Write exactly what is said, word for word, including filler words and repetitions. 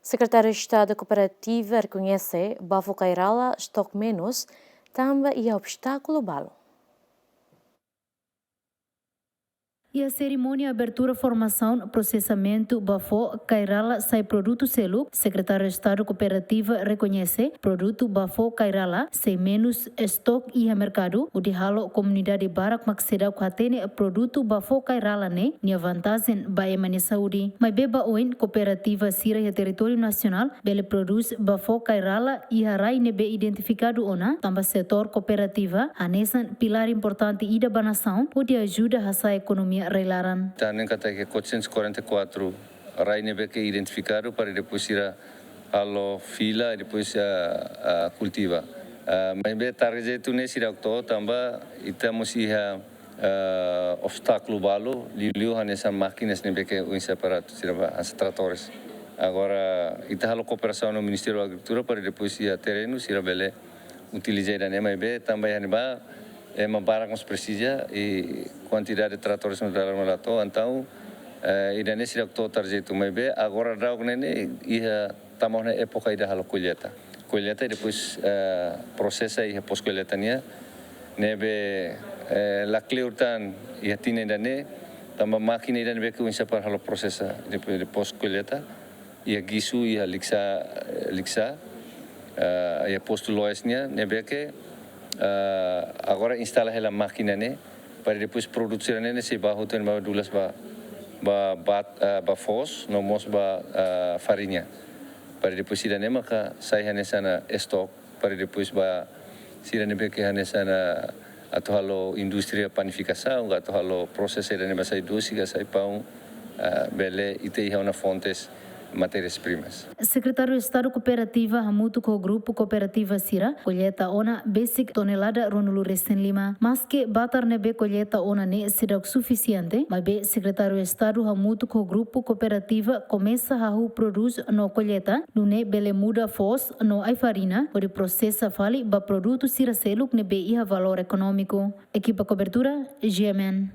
Sekretáriu Estadu Kooperativa rekoñese bafo kai-rala stok menus tanba iha obstákulu balu. Iha serimónia abertura formasaun prosesamentu bafo kai-rala sai produtu seluk, Sekretáriu Estadu Kooperativa rekoñese produtu bafo kai-rala sei menus stok iha merkadu, hodi halo komunidade barak mak seidauk hatene produtu bafo kai-rala ne'e nia vantajen ba ema nia saúde. Maibé ba oin kooperativa sira iha territóriu nasionál bele prodús bafo kai-rala iha rai ne'ebé identifikadu ona tanba setór kooperativa hanesan pilár importante ida ba nasaun hodi ajuda hasa'e ekonomia rai-laran. Ita hatene katak iha quatrocentos e quarenta e quatro rai ne'ebé ke identifikadu para depois sira halo fila e depois, ah, ah, kultiva. Ah, maibé target ida-ne'e seidauk to'o tanba ita mós iha, ah, obstákulu balu, liuliu hanesan mákinas ne'ebé ke oinsá para atu sira bá hanesan tratores. Agora, ita halo kooperasaun ho Ministériu Agrikultura para depois iha terrenu sira bele utiliza ida-ne'e, maibé tanba iha ne'ebá ema barak mós presiza i kuantidade tratores mós dala ruma la to'o, entaun, eh, ida-ne'e seidauk to'o target ida, maibé agora daudaun ne'e iha tama ona époka ida halo kolleita. Kolleita i depois, eh, prosesa iha pós-kolleita nian, ne'ebé, eh, la kleur tan iha tinan ida-ne'e, tanba mákina ida ne'ebé ke oinsá para halo prosesa depois de pós-kolleita, iha Guisu, iha Likisá, eh, Likisá, eh, iha postu Loes nian, ne'ebé ke, eh, agora instala hela mákina ne'e, para depois produtu sira-ne'e sei bá hotu, bá dulas bá, bá, bá, eh, bá foos, no mós bá, eh, fariña. Para depois sira-ne'e maka sai hanesan stok, para depois bá sira ne'ebé ke hanesan atu halo indústria panifikasaun, atu halo prosesa ida ne'ebé sai dosi, ka sai paun, ah, bele ita iha ona fontes matérias-primas. Sekretáriu Estadu Kooperativa hamutuk ho grupu kooperativa sira kolleita ona besik tonelada ruanulu-resin-lima. Maske batar ne'ebé kolleita ona ne'e seidauk sufisiente, maibé Sekretáriu Estadu hamutuk ho grupu kooperativa komesa hahú prodús no kolleita, nune'e bele muda foos no ai-farina, hodi prosesa fali ba produtu sira seluk ne'ebé iha valór ekonómiku. Ekipa kobertura, G M N.